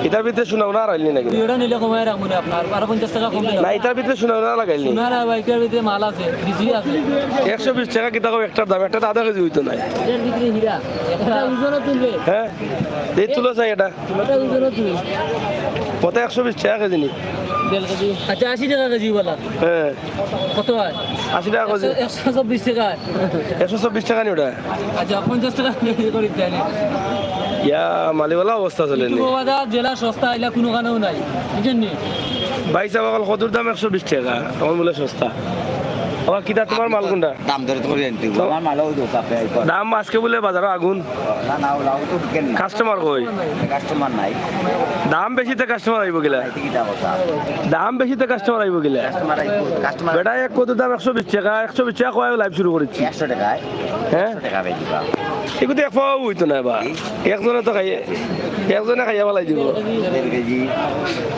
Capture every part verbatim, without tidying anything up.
ইটার ভিতরে সোনা উনা আর আইলি নাকি? দুইটা নিলে কমাই রাখবো না আপনার, আরো পঞ্চাশ টাকা কম দিলাম। না, ইটার ভিতরে সোনা উনা লাগাইলি। সোনা না ভাই, ইটার ভিতরে মাল আছে, বিচি আছে। একশো বিশ টাকা কিতা কও একটার দাম, একটা তো আধা কেজি অইতো নায়। এটার ভিতরে হীরা, এটা ওজনও তুলবে। হ্যাঁ, এই তুলো চাই এটা। এটা ওজনও তুলবে। কত, একশো বিশ টাকা কেজি নি? দেড় কেজি। আচ্ছা, আশি টাকা কেজি বলা। হ্যাঁ। কত হয়? আশি টাকা কেজি। একশো, একশো চব্বিশ টাকা। একশো চব্বিশ টাকা নি ওটা? আচ্ছা, পঞ্চাশ টাকা কেজি করে দেন। ইয়া, মালিওয়ালা অবস্থা চলে নি। বাজার জেলা সস্তা, এলা কোনো কানেও নাই, বুঝছেন নি? ভাই সাহেব, অখন কদুর দাম একশো বিশ টাকা, আমার বলে সস্তা। আবার কিতা তোমার মাল কোনটা? দাম দরে তো করে আনতে হবে। আমার মালও তো কাপে আইকো। দাম আজকে বলে বাজারো আগুন। না, না, ওলাও তো বিকেন না। কাস্টমার কই? কাস্টমার নাই। দাম বেশিতে কাস্টমার আইবো গিলা। কি দাম ওটা? দাম বেশিতে কাস্টমার আইবো গিলা। কাস্টমার আইবো, কাস্টমার। বেটা, এক কদুর দাম একশো বিশ টাকা, একশো বিশ টাকা কয় লাইভ শুরু করেছি। একশো টাকায়? হ্যাঁ? একশো টাকা বেশি দাম। এগুলো তো এক পাও অইতো না বা। একজনে তো খাইয়ে, একজনে খাইয়া ফালাই দিব। দেড় কেজি,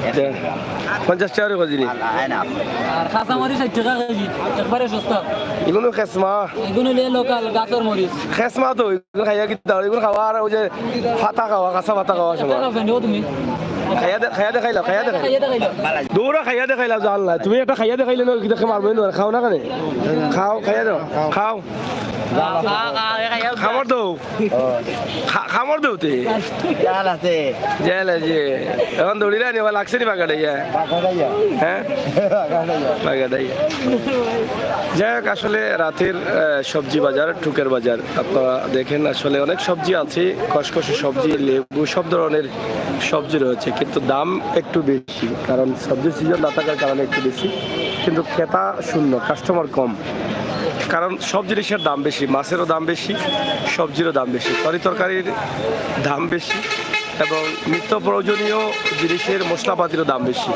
একশো টাকা। পঞ্চাশ টাকা করে কেজি নি? আর, আর না। আর কাঁচা মরিচ ষাট টাকা কেজি, একবারে সস্তা। এগুলো খেসমা। এগুলো নিয়ে লোকাল গাছের মরিচ। খেসমা তো, এগুলো খাইয়া কিতা অয়? এগুলো খাওয়া আর ওই যে পাতা খাওয়া, কাঁচা পাতা খাওয়া সমান। খাইয়া দে-, খাইয়া দেখাইলাও, খাইয়া দেখাইলাও। খাইয়া দেখাইলাও। দৌড়া খাইয়া দেখাইলাও, জাল না। তুমি একটা খাইয়া দেখাইলে না, কিতা মারবে না, খাও না কেনে? খাও, খাইয়া দাও, খাও। খাও, খাও, খাও, খাইয়া দাও। খাবার দাও। খা-, খাবার দাও তে। জাল আছে। জাল আছে। এখন দৌড়িলে আনি, আবার লাগছে নি বাগাটাইয়া? বাগাটাইয়া। হ্যাঁ? বাগাটাইয়া। বাগাটাইয়া। যাই হোক, আসলে রাতের, আহ, সবজি বাজার, টুকের বাজার। আপনারা দেখেন, আসলে অনেক সবজি আছে, খসখসে সবজি, লেবু, সব ধরনের সবজি রয়েছে, কিন্তু দাম একটু বেশি, কারণ সবজির সিজন না থাকার কারণে একটু বেশি, কিন্তু ক্রেতা শূন্য, কাস্টমার কম, কারণ সব জিনিসের দাম বেশি, মাছেরও দাম বেশি, সবজিরও দাম বেশি, তরি তরকারির দাম বেশি এবং নিত্য প্রয়োজনীয় জিনিসের মশলাপাতিরও দাম বেশি।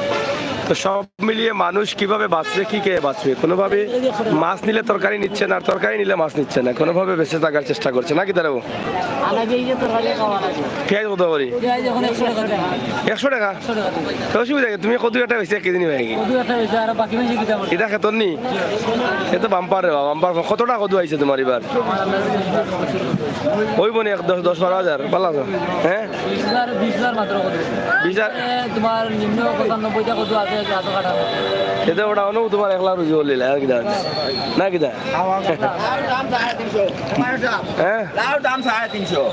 তো সব মিলিয়ে মানুষ কিভাবে বাঁচবে, কি খেয়ে বাঁচবে? কোনোভাবে মাছ নিলে তরকারি নিচ্ছে না, আর তরকারি নিলে মাছ নিচ্ছে না, কোনোভাবে বেঁচে থাকার চেষ্টা করছে, নাকি দাঁড়াবো? পেঁয়াজ কত করি? পেঁয়াজ এখন একশো টাকা। একশো টাকা? একশো টাকা। তো অসুবিধা কি? তুমি কত একটা বেশি এক কেজি নিবে নাকি? কত একটা বেশি, আর বাকি বেশি কিতা করবে? এটা খেতর নি? এ তো বাম্পার রে বাবা, বাম্পার। কতটা কদু আইছে তোমার এবার? ওই বনে এক দশ, দশ বারো হাজার, ভালো আছো? হ্যাঁ? বিশ হাজার, বিশ হাজার মাত্র কত? বিশ হাজার? এ, তোমার নিম্ন পঁচানব্বইটা কত আছে, আছে, আছে কাটা। এতে ওটা অনেক তোমার এক লাখ রুজি বললে, আর কি দাম? না কি দাম? হ্যাঁ? লাউ দাম সাড়ে তিনশো।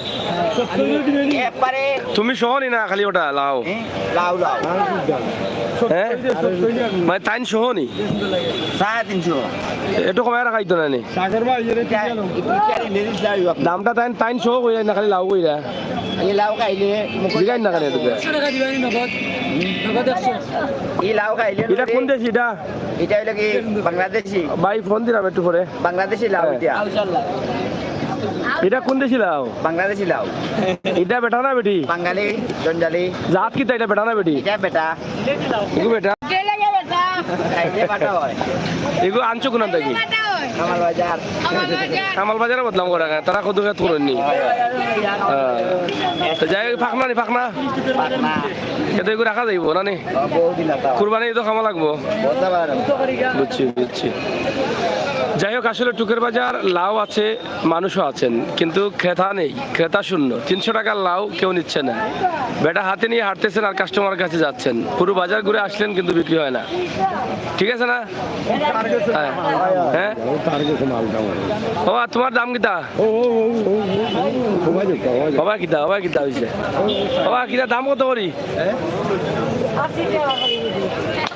একবারে। তুমি সহ নি না খালি ওটা লাউ? হ্যাঁ, লাউ, লাউ। হ্যাঁ? মানে তাইন সহ নি? সাড়ে তিনশো। একটু কমায় রাখাইতো না নি? এটা, এটা লেডিস লাউ। দামটা তাইন, তাইন সহ কইরা না খালি লাউ কইরা? এই লাউ খাইলে মুখে জিগাইন না কেনে এটা? একশো টাকা দিবা নি নগদ? নগদ একশো। এই লাউ খাইলে এটা কোন দেশি এটা? এটা হইলো কি বাংলাদেশি। ভাই ফোন দিলাম একটু পরে। বাংলাদেশি লাউ হ্যাঁ। এটা। এটা কোন দেশি লাউ? বাংলাদেশি লাউ। এটা বেটা না বেটি? বাঙালি, জঞ্জালি। জাত কিতা এটা, বেটা না বেটি? এটা বেটা। এগু বেটা। খাইলে বাটা হয়। এগু আনছো কোন থাকি? কামাল বাজার। কামাল বাজারে বদনাম করে, তারা কত খেত করেননি। হ্যাঁ। তো যাই হোক, ফাকনা নি, ফাকনা? ফাকনা। এতে এগু রাখা যাইব না নি? কুরবানি তো খাওয়া লাগবো। বুঝছি, বুঝছি। যাই হোক, আসলে টুকের বাজার লাউ আছে, মানুষও আছেন, কিন্তু ক্রেতা নেই, ক্রেতা শূন্য। তিনশো টাকার লাউ কেউ নিচ্ছে না। বেটা হাতে নিয়ে হাঁটতেছেন আর কাস্টমারের কাছে যাচ্ছেন। পুরো বাজার ঘুরে আসলেন, কিন্তু বিক্রি হয় না। ঠিক আছে না? হ্যাঁ। হ্যাঁ? বাবা, তোমার দাম কিতা? বাবা কিতা, বাবা কিতা হইছে? বাবা কিতা দাম কত করি?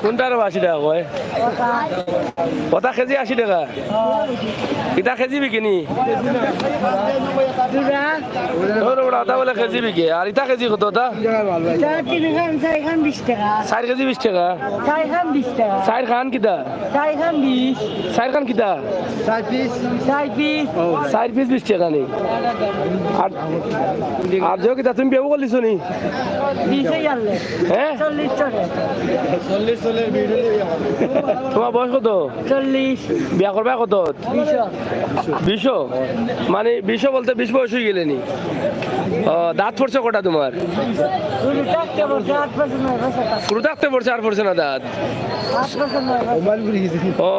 কোনটার আশি টাকা কয়? ওটা কেজি আশি টাকা। ইটা কেজি বিকিনি? ওটা, ওটা বলে কেজি বিকে। আর ইটা কেজি কত ওটা? চাইর কেজি বিশ টাকা। চাইর কেজি বিশ টাকা? চাইর খান বিশ টাকা। চাইর খান কিতা? চাইর খান বিশ। চাইর খান কিতা? চাইর পিস। চাইর পিস। চাইর পিস বিশ টাকা নি? আর, আর যে কিতা তুমি বেবু করলিছো নি? হ্যাঁ? চল্লিশ টাকা। তোমার বয়স কত? চল্লিশ। বিয়া করবা কত? বিশ। বিশ? মানে বিশ বলতে বিশ বয়স অই গেলে নি? ও, দাঁত পড়ছে কটা তোমার? শুরু থাকতে বলছে আট বছর, নয় বছর। শুরু থাকতে পড়ছে, আর পড়ছে না দাঁত। আট বছর, নয় বছর। ও,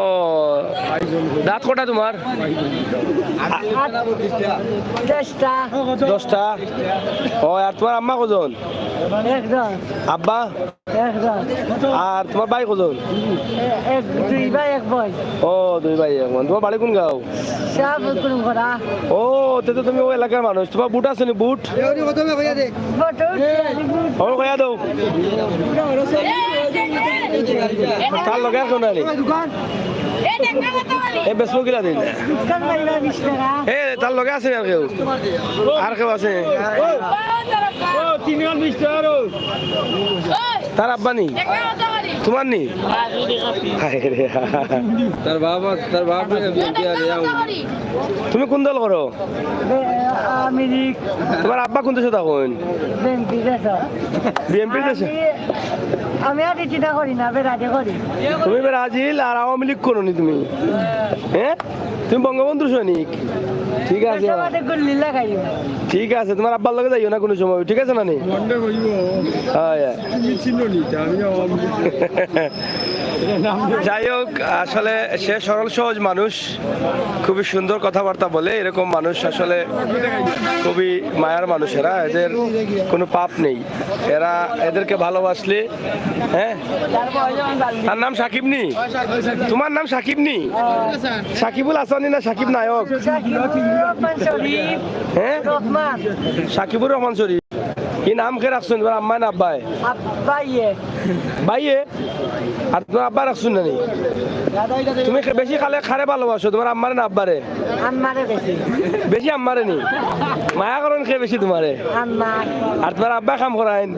দাঁত কটা তোমার? আট, দশটা। দশটা? ও, আর তোমার আম্মা কজন? একজন। আব্বা? একজন। আর তোমার ভাই কজন? এ-, এক, দুই ভাই, এক বোন। ও, দুই ভাই, এক বোন। তোমার বাড়ি কোন গাঁও? শাহপুর কুলুমকরা। ও, তে তো তুমি ওই এলাকার মানুষ। তোমার ভোট আছে নি, ভোট? ভোট উঠছে, আমি ভোট। ও, কইয়া দাও। তার লগে আর কেউ নাই নি? এ বেসবো কিলা দিন? দোকান বাইরে বিশ টাকা। এ, তার লগে আছে নি আর কেউ? আর কেউ আছে? তিনজন বিশ টাকা। তার আব্বা নি? তোমার নি? হায় রে। তার বাবা, তার বাবা। তুমি কোন দল করো? বে-, আওয়ামী লীগ। তোমার আব্বা কোন দেশে থাকইন? বিএনপি দেশে। বিএনপি দেশে? আমি, আমি আর চিন্তা করি না, বেড়াতে করি। তুমি ব্রাজিল আর আওয়ামী লীগ করো নি তুমি? হ্যাঁ? তুমি বঙ্গবন্ধুর সৈনিক? ঠিক আছে। দেশে আমাদের গুল্লি লাগাইও। ঠিক আছে, তোমার আব্বার লগে যাইও না কোনো সময়, ঠিক আছে না নি? মন্ডে কইব। হ্যাঁ, হ্যাঁ। তুমি চিনো নি, আমি আওয়ামী লীগ। যাই হোক, আসলে সে সরল সহজ মানুষ, খুবই সুন্দর কথাবার্তা বলে। এরকম মানুষ আসলে খুবই মায়ার মানুষ, এরা, এদের কোনো পাপ নেই। এরা, এদেরকে ভালোবাসলে, হ্যাঁ। তার নাম সাকিব নি? তোমার নাম সাকিব নি? সাকিবুল হাসান নি না সাকিব নায়ক? সাকিবুর রহমান শরীফ। হ্যাঁ? রহমান। সাকিবুর রহমান শরীফ। এই নাম কে রাখছেন? তোমার আম্মায় না আব্বায়? আব্বাইয়ে। ভাইয়ে? আর তোমার আব্বা রাখছুন না নি? তুমি খে-, বেশি খালে খারে ভালোবাসো, তোমার আম্মারে না আব্বারে? আম্মারে বেশি। বেশি আম্মারে নি? মায়া করইন খে বেশি তোমারে? আম্মা। আর তোমার আব্বা কাম করাইন?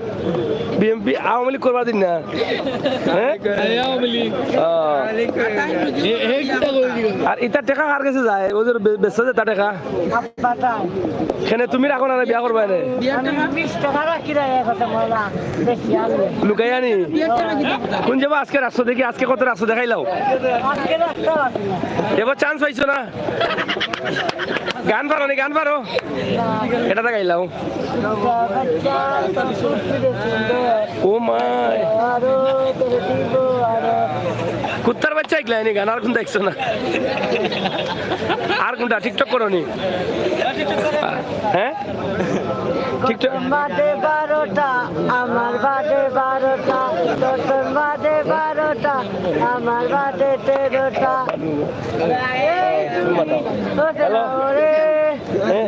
বিএনপি, আওয়ামী লীগ করবার দিন না? হ্যাঁ? আওয়ামী লীগ। ও। এ, এ কিতা কই দিল? আর ইতা টেকা কার গেছে যায়? ওই যে বে-, বেচছে যে তা টেকা? আব্বা তাই। কেনে তুমি রাখো না, বিয়া করবা এনে? আমি বিশ টাকা রাখি রে, কথা বলা। বেশি আর না। লুকাইয়া নি? কোন যাবো আজকে রাখছো দেখি, আজকে কত রাখছো দেখাইলাও। আজকে রাখতে পারছি না। এবার চান্স পাইছো না? গান পারো নি, গান পারো? না। এটা তো গাইলাও। ও মাই। কুত্তার বাচ্চা ইকলা নি গান, আর কোন দেখছো না? আর কোনটা TikTok করো নি? হ্যাঁ? TikTok। বাদে বারোটা, আমার বাদে বারোটা, তোর বাদে বারোটা, আমার বাদে তেরোটা। ও হ্যালো। রে। হ্যাঁ?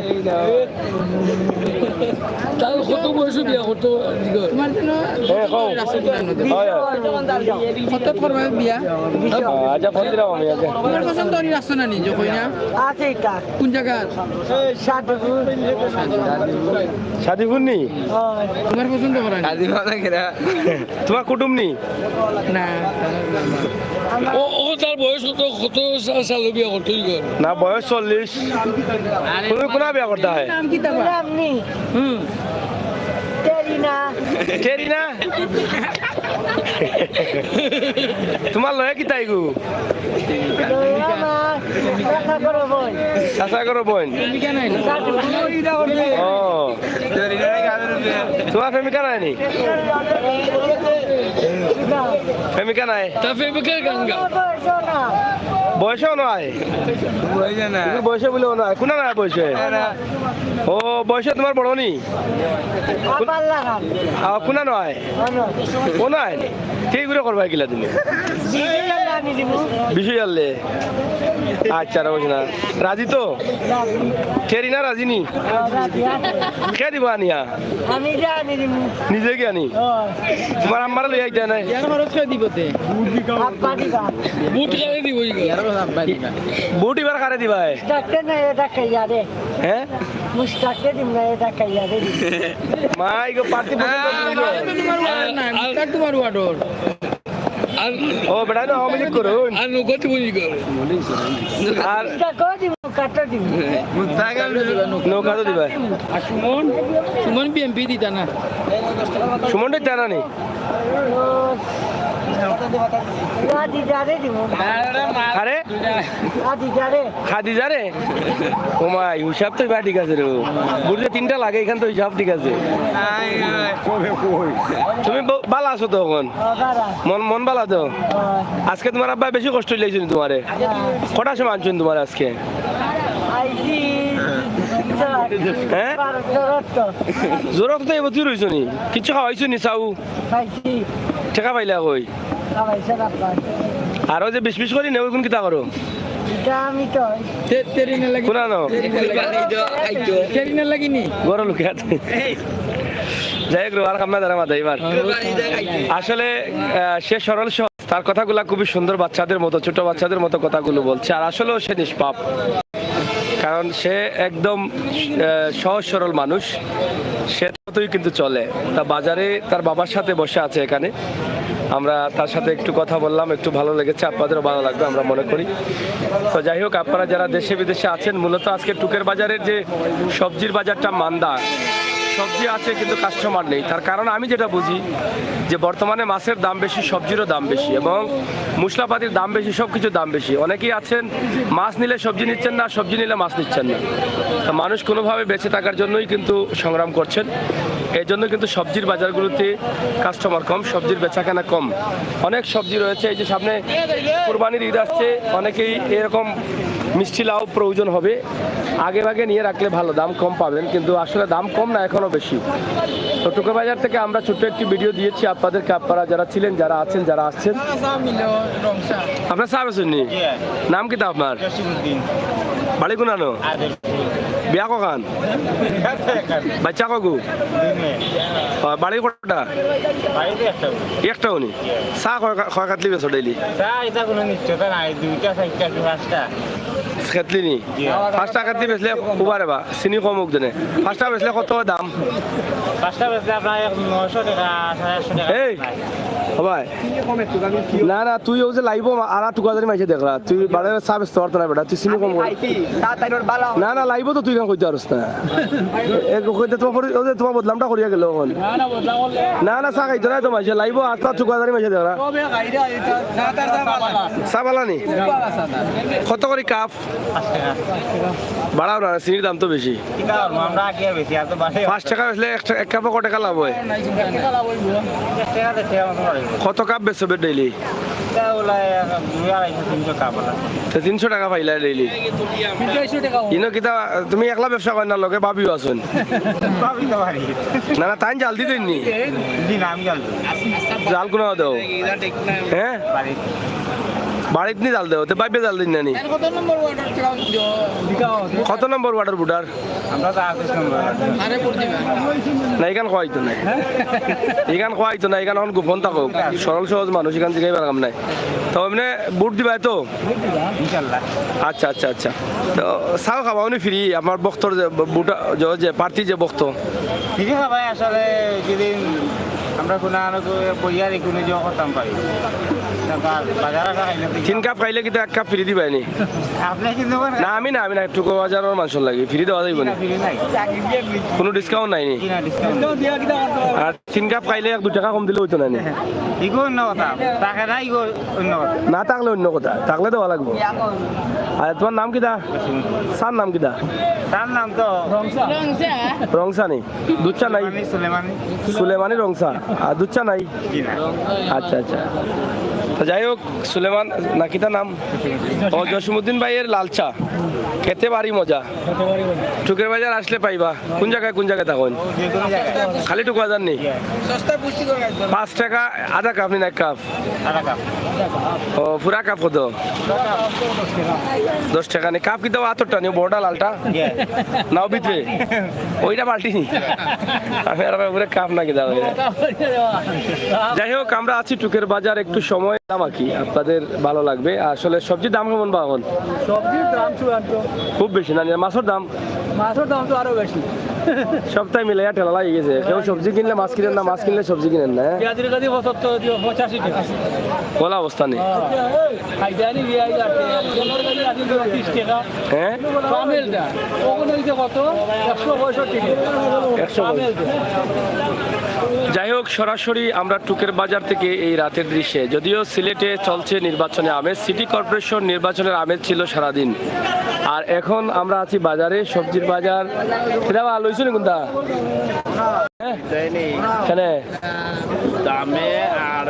তার কত বয়সে বিয়া করতো? তোমার জন্য হ্যাঁ, কও। রাখছো কিনা নতুন? হয়, হয়। কত করবে বিয়া? আচ্ছা, ফোন দিলাম আমি, আচ্ছা। তোমার পছন্দ করি রাখছো না নিজে, কই না? আছে এটা। কোন জায়গা? সাধুপুর। সাধুপুর নি? হয়। তোমার পছন্দ করা নি? তোমার কুটুম নি? না। ও, ও তার বয়স কত, কত সা-, সালে বিয়া করতে হইল? না, বয়স চল্লিশ। তুমি কোনা বিয়া করতে হয়? নাম কি তোমার? নাম নি? হুম। টেরিনা। টেরিনা? তোমার লয়ে কি তাই গো? লয়ে আমার চাচা করো বোন। চাচা করো বোন? ও। তোমার প্রেমিকা নাই নি? প্রেমিকা নাই? তা প্রেমিকার গাঙ্গা। বয়সেও নয়। বয়সে না। এগুলো বয়সে বলে নয়। কোনা নয় বয়সে? না, না। ও, বয়সে তোমার বড় নি? আবার লাগান। আ, কোনা নয়? ও নয়। ও নয় নি? কে ঘুরে করবা কিলা তুমি? বিশু জানলে আমি দিব। বিশু জানলে? আচ্ছা, রাখো না। রাজি তো? রাজি। টেরিনা রাজি নি? হ্যাঁ, রাজি আছে। কে দিব আনিয়া? আমি জানি রে মু। নিজে কি আনি? ও। তোমার আম্মারে লই আইতে নাই? ইয়ার খরচ কে দিব তে? আব্বা দিবা। বুট কারে দিব ইগো? ইয়ার খরচ আব্বা দিবা। বুট ইবার কারে দিবা, এ? ডাক্তার না, এটা খাইয়া রে। হ্যাঁ? মুস্তাকে দিম না, এটা খাইয়া রে। মা, ইগো পার্টি পছন্দ করি না। আর তো তোমার ওয়ার্ড নাই, মুস্তাক তোমার ওয়ার্ডর। আর ও, বেটা, না, আওয়ামী লীগ করুন। আর নৌকা দিব ইগো? আর মুস্তাকে দিব। নৌকা তো দিবা। আর সুমন? সুমন বিএনপি দিতা না? সুমন তো জানা নেই। খাদিজারে দিব। আরে? খাদিজারে। খাদিজারে? ও মাই, হিসাব তো এবার ঠিক আছে রে। বুঝলে তিনটা লাগে, এখান তো হিসাব ঠিক আছে। তুমি ব-, বালা আছো তো এখন? ও, বালা। মন, মন বালা তো? ও। আজকে তোমার আব্বা বেশি কষ্ট দিলাইছইন তোমারে? হ্যাঁ। কটার সময় আনছইন তোমারে আজকে? আইছি, হ্যাঁ? বারো, জোরত তো। জোরত তো এবছর রইছো নি? কিচ্ছু খাওয়াইছো নি চাও? খাইছি। টেকা পাইলা কই? খাওয়াইছে না পাই। আর ওই যে বিশ বিশ করি নেও, এখন কিতা করো? এটা আমি তো তে-, তেরি না লাগি। কোনা নাও? তেরি না লাগি। তেরি না লাগি নি? গরু লোকে আছে। যাই হোক, রোয়ার কামনা দ্বারা মাথা এবার। আসলে, আহ, সে সরল সহজ। তার কথাগুলা খুবই সুন্দর, বাচ্চাদের মতো, ছোট বাচ্চাদের মতো কথাগুলো বলছে। আর আসলেও সে নিষ্পাপ, কারণ সে একদম, আহ, সহজ সরল মানুষ। সে মতোই কিন্তু চলে। তা বাজারে তার বাবার সাথে বসে আছে এখানে। আমরা তার সাথে একটু কথা বললাম, একটু ভালো লেগেছে, আপনাদেরও ভালো লাগবে আমরা মনে করি। তো যাই হোক, আপনারা যারা দেশে বিদেশে আছেন, মূলত আজকে টুকের বাজারের যে সবজির বাজারটা মান্দা, সবজি আছে কিন্তু কাস্টমার নেই। তার কারণ আমি যেটা বুঝি যে বর্তমানে মাছের দাম বেশি, সবজিরও দাম বেশি এবং মশলাপাতির দাম বেশি, সব কিছুর দাম বেশি। অনেকেই আছেন মাছ নিলে সবজি নিচ্ছেন না, সবজি নিলে মাছ নিচ্ছেন না। তো মানুষ কোনোভাবে বেঁচে থাকার জন্যই কিন্তু সংগ্রাম করছেন। এই জন্য কিন্তু সবজির বাজারগুলোতে কাস্টমার কম, সবজির বেচাকেনা কম। অনেক সবজি রয়েছে, এই যে সামনে কুরবানির ঈদ আসছে, অনেকেই এরকম মিষ্টি লাউ প্রয়োজন হবে, আগে ভাগে নিয়ে রাখলে ভালো, দাম কম পাবেন, কিন্তু আসলে দাম কম না, এখনো বেশি। তো টুকে বাজার থেকে আমরা ছোট্ট একটি ভিডিও দিয়েছি আপনাদেরকে, আপনারা যারা ছিলেন, যারা আছেন, যারা আসছেন। আপনার সাহেব আছেন নি? নাম কিতা আপনার? বাড়ি কোনানো? বিয়া কখান? বাচ্চা কগু? আহ, বাড়ি কটা? একটাও নি। চা কয় কা-, কয় কাতলি বেচো ডেইলি? চা এটা কোনো নিশ্চয়তা নাই, দুইটা, চারটা কি পাঁচটা। খেতলি নি? জি। পাঁচটা খেতলি বেচলে উবারে বা, চিনি কম হোক জেনে। পাঁচটা বেচলে কত দাম? পাঁচটা বেচলে আপনার এক নয়শো টাকা, সাড়ে আটশো টাকা। এই, ও ভাই। না, না, তুই ওই যে লাইভও মা-, আর টুকাদারি মাইছে দেখরা। তুই বারে চা বেচতে পারতো না বেটা, তুই চিনি কম কর। না, না, লাইভও তো তুই কেন কইতে পারস না। এ, কইতে তোমার পরি-, ওই যে তোমার বদনামটা করিয়া গেল এখন। না, না, চা খাইতো না তো মাইছে, লাইভও আর টুকাদারি মাইছে দেখরা। চা বালা নি? কত করি কাপ? বাড়াও না, চিনির দাম তো বেশি। কিতা করবো, আমরা আগে বেশি, আর তো বাড়ে। পাঁচ টাকা বেচলে এক টা-, এক কাপে কত টাকা লাভ হয়? এক টাকা, দেড় টাকা মতো বাড়ে। কত কাপ বেচো বে ডেইলি? তা ওলা এক, দুই, আড়াইশো, তিনশো কাপ ওলা। তো তিনশো টাকা পাইলা ডেইলি? তিনশো টাকা। ইনো কিতা, তুমি একলা ব্যবসা কর না, লগে ভাবিও আছইন? ভাবি তো বাড়ি। না, না, তাইন জাল দি দেইন নি? জি না, আমি জাল দিই। জাল কোনা দেও? হ্যাঁ? বাড়ি। বাড়িত নি জাল দেও, তে ভাবিয়ে জাল দেইন না নি? কত নম্বর ওয়ার্ডর বুটার? আমরা তো আঠাশ নম্বর। না, ইখান কওয়াইতো না। ইখান কওয়াইতো না, ইখান এখন গোপন থাকউক। সরল সহজ মানুষ, ইখান জিগাইবার কাম নাই। তো এমনে ভোট দিবায় তো? ইনশাল্লাহ। আচ্ছা, আচ্ছা, আচ্ছা। তো চাও খাবা উনি ফ্রি, আমার ভক্তর যে ভোটা-, যে, যে প্রার্থী যে ভক্ত। ফ্রি খাবায় আসলে যেদিন আমরা কোনো আনো বইয়া দেখুন যে করতাম পারি। না, বা-, বাজার আসা খাইলে তো তিন কাপ খাইলে কিন্তু এক কাপ ফ্রি দিবায় নি? আপনি কিন্তু মানে না, আমি না, আমি না, একটু বাজারর মানুষর লাগি ফ্রি দেওয়া যাইবো না। ফ্রি নাই। কোনো ডিসকাউন্ট নাই নি? জি না, ডিসকাউন্ট। আর তিন কাপ খাইলে এক দুই টাকা কম দিলে অইতো না নি? ইগু অন্য কথা। থাকে না, ইগু অন্য কথা। না থাকলে অন্য কথা, থাকলে দেওয়া লাগবো। আর তোমার নাম কিতা? চার নাম কিতা? চার নাম তো রংসা। রংসা নি? দুধ চা নাই? সুলেমানি। সুলেমানি রংসা। আর দুধ চা নাই? জি না। আচ্ছা, আচ্ছা। তো যাই হোক, সুলেমান না কিতা নাম? ও, জসিমউদ্দিন ভাইয়ের লাল চা। খেতে ভারি মজা। টুকের বাজার আসলে পাইবা। কোন জাগায়, কোন জাগায় থাকইন? খালি টুকে বাজার নি? পাঁচ টাকা আধা কাপ নি না এক কাপ? আধা কাপ। ও, পুরা কাপ কত? দশ টাকা নি। কাপ কিতা আতরটা নি, বড়টা লালটা? নাও ভিতরে? ওইটা বালতি নি? আমি আর পুরা কাপ না কিতা ওইটা। যাই হোক, আমরা আছি টুকের বাজার, একটু সময় দাম আর কি, আপনাদের ভালো লাগবে। আসলে সবজির দাম কেমন বা এখন? সবজির দাম চূড়ান্ত। খুব বেশি না নি? মাছর দাম? মাছর দাম তো আরো বেশি। সবটাই মিলাইয়া ঠেলা লাগি গেছে। কেউ সবজি কিনলে মাছ কিনেন না, মাছ কিনলে সবজি কিনেন না, হ্যাঁ? পেঁয়াজের কেজি পঁচাত্তর, পঁচাশি টাকা। খোলা অবস্থা নি? হ্যাঁ। খাইতে আনি বিয়াই যাচ্ছে। পনেরো কেজি আছে তো তিরিশ টাকা। হ্যাঁ? কামেলটা। ওখানে ওই যে কত? একশো পঁয়ষট্টি টাকা। একশো পঁয়ষট্টি। কামেলটা। যাই হোক, সরাসরি আমরা টুকের বাজার থেকে এই রাতের দৃশ্যে। যদিও সিলেটে চলছে নির্বাচনী আমেজ, সিটি কর্পোরেশন নির্বাচনের আমেজ ছিল সারাদিন। আর এখন আমরা আছি বাজারে, সবজির বাজার। কিতা বা, লইছো নি কুনটা? হ্যাঁ? দেয়নি। কেনে? দামে আর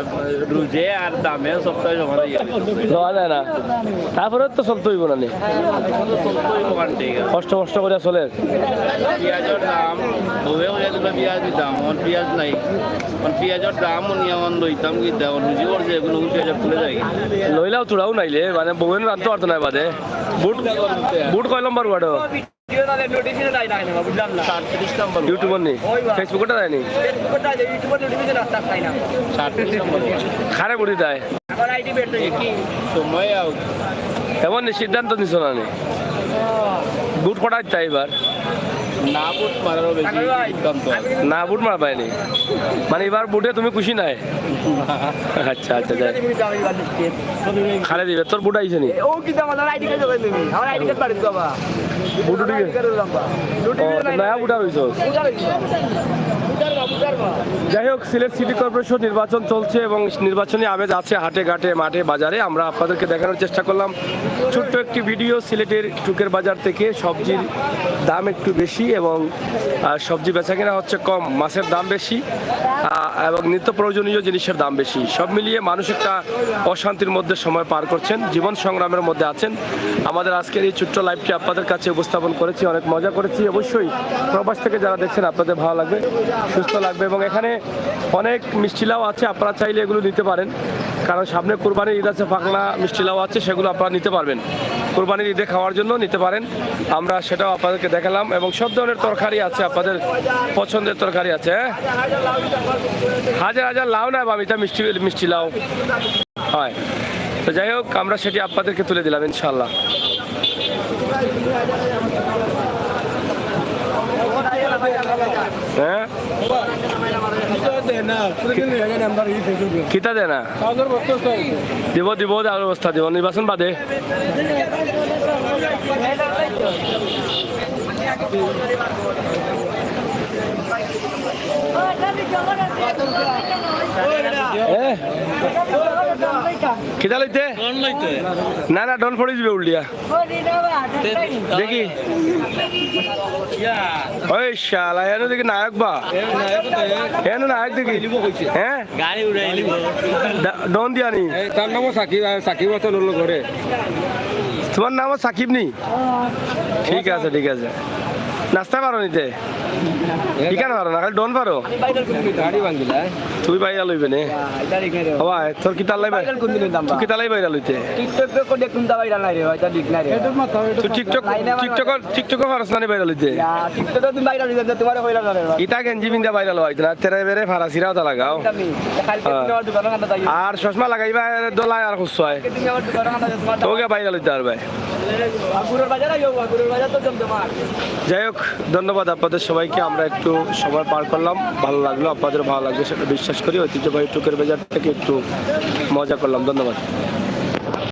রুজে আর দামে সবটাই সমান হয়ে গেছে। লওয়া যায় না। তারপরে তো চলতে হইব না নি? এখন তো চলতে হইব কারণ ঠিক আছে। কষ্ট মষ্ট করে চলে। পিঁয়াজের দাম, বউয়ে বলে দুটো পিঁয়াজ দিতাম, এখন পিঁয়াজ নাই। এখন পিঁয়াজের দাম উনি এখন লইতাম কি দাম, রুজি করছে, এখন ওগুলো পিঁয়াজ তুলে যায়। লইলাও তোরাও নাইলে, মানে বউয়ে রানতে পারতো না বাদে। বুট, বুট কয় নম্বর ওয়ার্ডো? সাতত্রিশ নম্বর। ইউটিউবর নি? ওই বা। ফেসবুকটা দেয়নি? ফেসবুকটা আছে, ইউটিউবর নোটিফিকেশন আসতে আসতে না। সাতত্রিশ নম্বর। খারে বুড়ি দেয়। আমার আইডি বের হয়ে কি? সময় আও। এমন নি সিদ্ধান্ত নিছো না নি? বুট কটায় তাই এবার? না বুট মারারও বেশি সিদ্ধান্ত আছে। না বুট মারা পায়নি? মানে এবার বুটে তুমি খুশি নাই? আচ্ছা, আচ্ছা, যাই। খালে দিবে, তোর বুট আইছে নি? ও কি দাম, আমার আইডি কার্ড জমা দিবি? আমার আইডি কার্ড বাড়িতে বাবা। বুট উঠে গেছে? ও, তো নয়া বুটার হইছো। যাই হোক, সিলেট সিটি কর্পোরেশন নির্বাচন চলছে এবং নির্বাচনী আমেজ আছে হাটে ঘাটে মাঠে বাজারে। আমরা আপনাদেরকে দেখানোর চেষ্টা করলাম ছোট্ট একটি ভিডিও সিলেটের টুকের বাজার থেকে। সবজির দাম একটু বেশি এবং আহ, সবজি বেচা কেনা হচ্ছে কম, মাছের দাম বেশি, আহ, এবং নিত্য প্রয়োজনীয় জিনিসের দাম বেশি। সব মিলিয়ে মানুষ একটা অশান্তির মধ্যে সময় পার করছেন, জীবন সংগ্রামের মধ্যে আছেন। আমাদের আজকের এই ছোট্ট লাইভটি আপনাদের কাছে উপস্থাপন করেছি, অনেক মজা করেছি। অবশ্যই প্রবাস থেকে যারা দেখছেন আপনাদের ভালো লাগবে, সুস্থ লাগবে। এবং এখানে অনেক মিষ্টি লাউ আছে, আপনারা চাইলে এগুলো নিতে পারেন, কারণ সামনে কুরবানির ঈদ আছে, পাকনা মিষ্টি লাউ আছে, সেগুলো আপনারা নিতে পারবেন, কুরবানির ঈদে খাওয়ার জন্য নিতে পারেন। আমরা সেটাও আপনাদেরকে দেখালাম এবং সব ধরনের তরকারি আছে, আপনাদের পছন্দের তরকারি আছে। হ্যাঁ, হাজার হাজার লাউ না বাবা, এটা মিষ্টি মিষ্টি লাউ হয়। তো যাই হোক, আমরা সেটি আপনাদেরকে তুলে দিলাম ইনশাল্লাহ। হ্যাঁ, কিতা দেয় না? দিব, দিব, আর অবস্থা দিব, নির্বাচন বাদে। এ? কিতা লইতে? না, না, ডন পড়ি দিবে উল্টিয়া। দেখি। ওই শালা, এনো দেখি নায়ক বা। এনো নায়ক দেখি। হ্যাঁ? গাড়ি উড়াই নিব। ডন দিয়া নি? তার নামও সাকিব, সাকিব আছে লোল করে। তোমার নামও সাকিব নি? ঠিক আছে, ঠিক আছে। নাস্তা পারো নিতে? ইখান পারো না, খালি ডন পারো? গাড়ি ভাঙিলা। তুই বাইরা লইবে নে? বাবা, তোর কিতার লাই বাইরা? তুই কিতার লাই বাইরা লইতে? TikTok তো কোন কোনটা বাইরা নাই রে, ভাই, তা ঠিক নাই রে। তুই TikTok, TikTok, TikTok পারস না নি বাইরা লইতে? না, TikTok তো তুমি বাইরা লইতে, তোমারে কইলাম না রে, ভাই। ইতা গেঞ্জি পিন্দা বাইরা লইতে না, তেরে বেরে ফারাসিরা ওটা লাগাও। আমি কালকে হ্যাঁ। তুমি আমার দোকানে কাটা যাই। আর চশমা লাগাইবা, এর দোলায় আর খুশয়। তুমি আমার দোকানে কাটা যাও, তোমার তোকে বাইরা লইতে আর ভাই। আগুরের বাজার আইও, আগুরের বাজার তো জমজমাট। যাই হোক, ধন্যবাদ আপনাদের সবাইকে। আমরা একটু সময় পার করলাম, ভালো লাগলো, আপনাদের ভালো লাগবে সেটা বিশ্বাস করি। ঐতিহ্যবাহী টুকের বাজার থেকে একটু মজা করলাম। ধন্যবাদ।